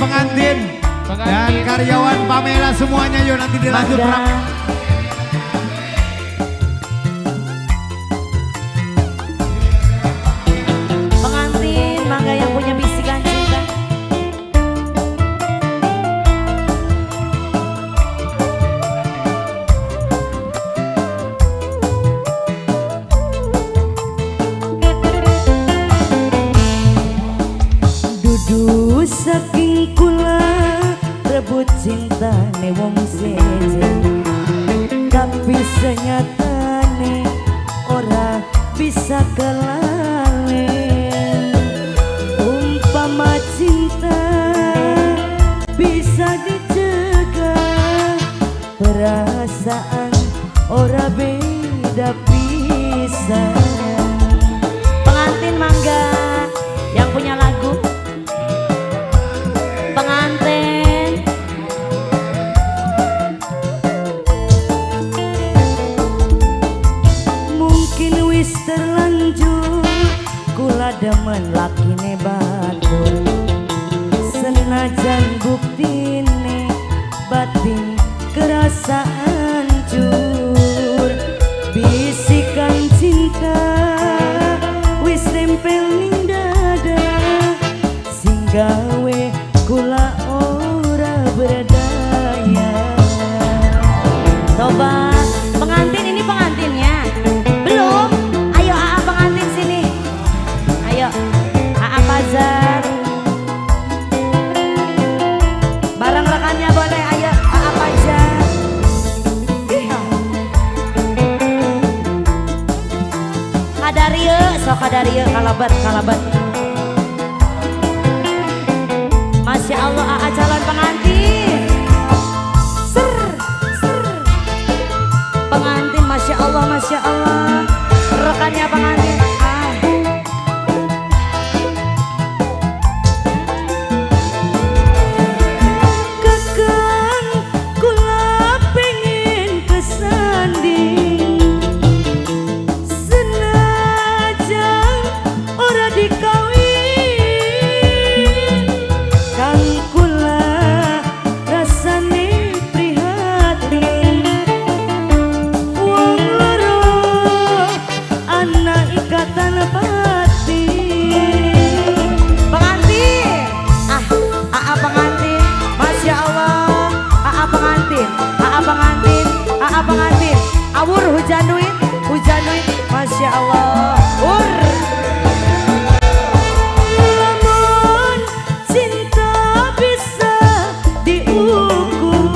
pengantin dan karyawan Pamela semuanya yuk nanti dilanjut. Pengantin mangga yang punya bisikan cinta. Dudu saking kula rebut cintane wong sejen, tapi senyatane ora bisa kelalen. Umpama cinta bisa dicegah, perasaan ora beda pisan. Pengantin mangga yang punya lagu. Pengantin mungkin wis terlanjur kula demen lakine batur, senajan buktine batin kerasa hancur. Bisikan cinta wis nempel ning dada, sing gawe kula ora berdaya. Coba pengantin, ini pengantinnya belum? Ayo AA pengantin sini. Ayo AA Fazar. Bareng rekannya boleh, ayo AA Fazar. Kadarie, sok kadarie kalabat kalabat. Masya Allah AA calon pengantin. Ser, ser. Pengantin Masya Allah, Masya Allah. Rekannya pengantin. Ah. Kakang kula pengen kesanding, senajan ora dikawin. Kang kula rasane prihatin, wong loro ana ikatan batin. Pengantin, ah, AA pengantin, Masya Allah, AA pengantin, AA pengantin, AA pengantin. Awur hujan duit, Masya Allah, ur. Lamun cinta bisa diukur,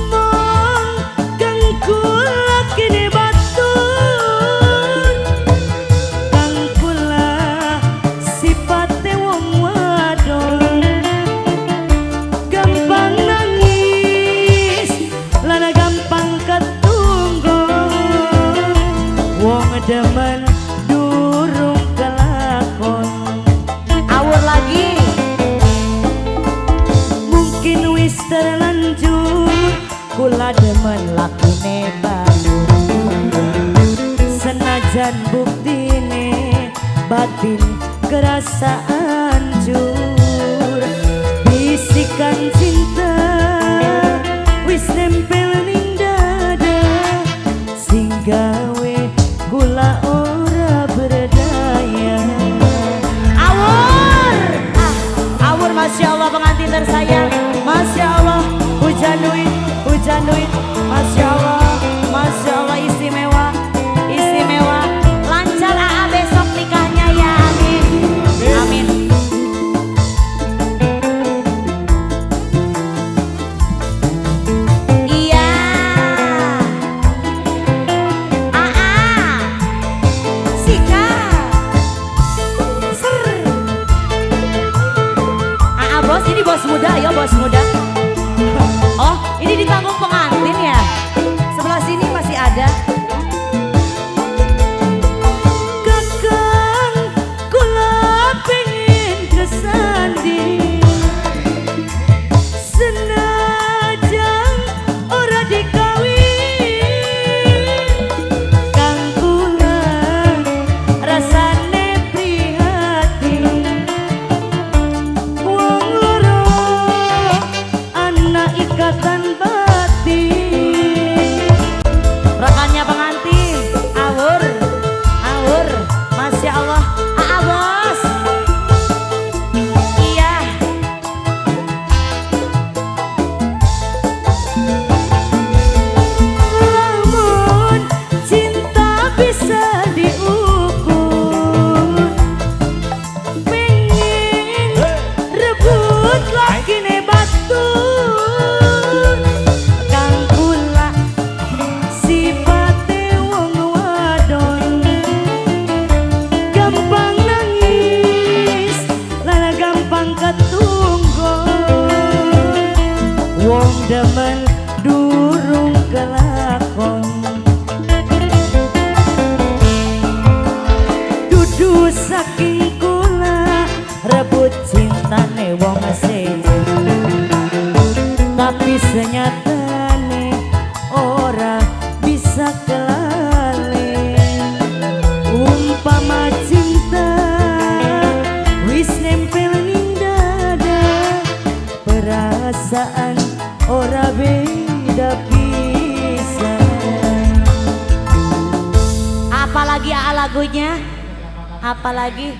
mong kang kula kini batur. Kang kula sipate wong wadon, gampang nangis lana gampang ketunggon. Wong demen durung kelakon. Awur lagi. Mungkin wis terlanjur kula demen lakine batur, senajan buktine batin kerasa hancur. Bisikan cinta wis nempel ning dada, sing gawe kula ora berdaya. Awur, ah, awur Masya Allah pengantin tersayang. Masya Allah hujan duit, hujan duit. Masya Allah, Masya Allah istimewa, istimewa. Lancar AA besok nikahnya ya, amin, amin. Iya, AA, sikat, ser. AA bos, ini bos muda, ayo bos muda. Oh, ini ditanggung pengantin ya. Sebelah sini masih ada. Kakang kula pengen kesanding, senajan ora dikawin. Kang kula rasane prihatin, Lagunya apalagi?